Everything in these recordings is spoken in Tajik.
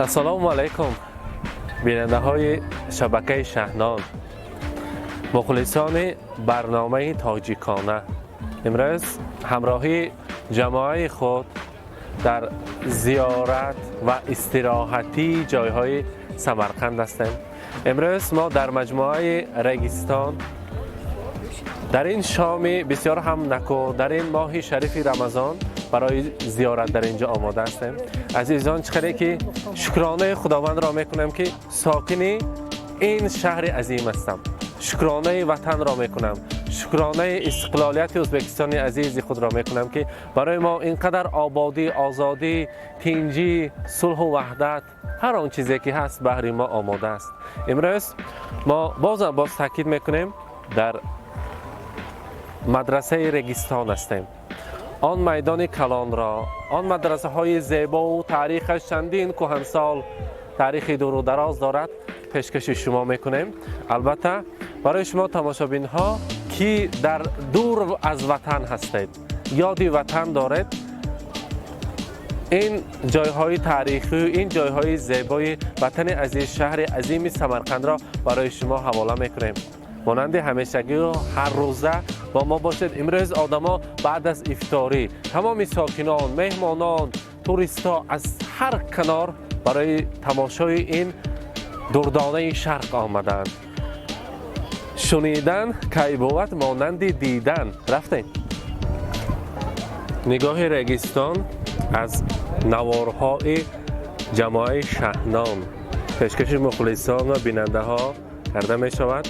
Ассалому алайкум, бинандаҳои шабакаи Шаҳнон, мухлисони барномаи тоҷикона. Имрӯз ҳамроҳии ҷамоаи худ дар зиёрат ва истироҳатии ҷойҳои Самарқанд ҳастем. Имрӯз мо дар маҷмӯаи Регистон, дар ин шоми бисёр ҳам наку, дар ин моҳи шарифи Рамазон барои зиёрат дар ин ҷо омода ҳастем. Азизон, чӣ хеле ки шукронаи Худовандро мекунам, ки сокини ин шаҳри азим ҳастам. Шукронаи ватанро мекунам, шукронаи истиқлолияти Ӯзбекистони азизи худро мекунам, ки барои мо ин қадар ободӣ, озодӣ, тинҷӣ, сулҳу ваҳдат, ҳар он чизе ки ҳаст, баҳри мо омода аст. Имрӯз мо бозам боз таъкид мекунем, дар мадрасаи Регистон ҳастем. Он майдони калонро, он мадрасаҳои зебову таърихаш чандин кӯҳансол, таърихи дуру дароз дорад, пешкаши шумо мекунем. Албатта, барои шумо тамошобинҳо, ки дар дур аз ватан ҳастед, ёди ватан доред, ин ҷойҳои таърихию ин ҷойҳои зебои ватани азиз, шаҳри азими Самарқандро барои шумо ҳавола мекунем. Монанди ҳамешагию ҳаррӯза бо мо бошед. Имрӯз одамо баъд аз ифторӣ, тамоми сокинон, меҳмонон, туристҳо аз ҳар канор барои тамошои ин дурдонаи шарқ омаданд. Шунидан кай бувад монанди дидан. Рафтем. Нигоҳи Регистон аз наворҳои ҷамоаи Шаҳнон пешкаши мухлисон ва бинандаҳо карда мешавад.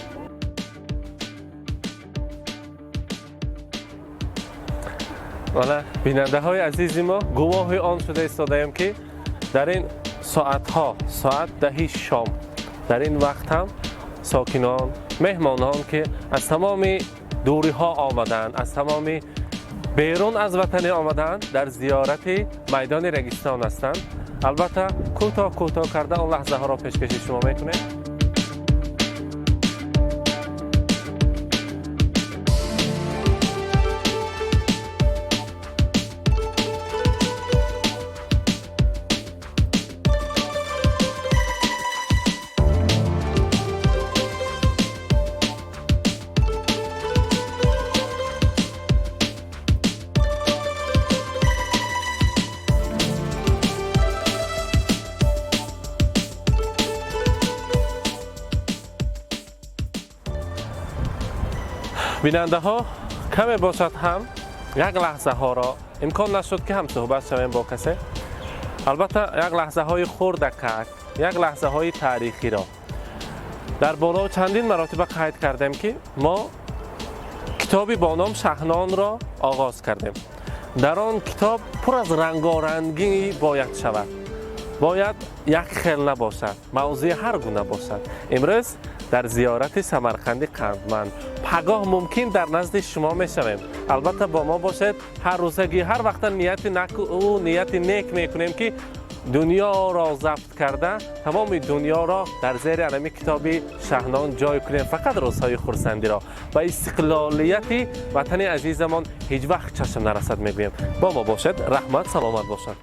Мана, бинандаҳои азизи мо, гувоҳи он шуда истодаем, ки дар ин соатҳо, соат 10-и шом, дар ин вақт ҳам сокинон, меҳмонон, ки аз тамоми дуриҳо омадаанд, аз тамоми берун аз ватанӣ омадаанд, дар зиёрати майдони Регистон ҳастанд. Албатта, кӯтоҳ кӯтоҳ карда он лаҳзаҳоро пешкаши шумо мекунем. Бинандаҳо, каме бошад ҳам як лаҳзаҳоро имкон нашуд, ки ҳамсӯҳбат шавем бо касе. Албатта, як лаҳзаҳои хурдакак, як лаҳзаҳои таърихиро дар боло чандин маротиба қайд кардем, ки мо китоби бо ном Шаҳнонро оғоз кардем. Дар он китоб пур аз рангорангӣ бояд шавад, бояд як хел набошад, мавзӯи ҳар гуна бошад. Имрӯз дар зиёрати Самарқанди қандманд, пагоҳ мумкин дар назди шумо мешавем. Албатта, бо мо бошед. Ҳар рӯзагӣ, ҳар вақта нияти наку нияти нек мекунем, ки дунёро забт карда, тамоми дунёро дар зери анами китоби Шаҳнон ҷой кунем. Фақат рӯзҳои хурсандиро ба истиқлолияти ватани азизамон ҳеҷ вақт чашм нарасад, мегӯем. Бо мо бошед. Раҳмат, саломат бошад.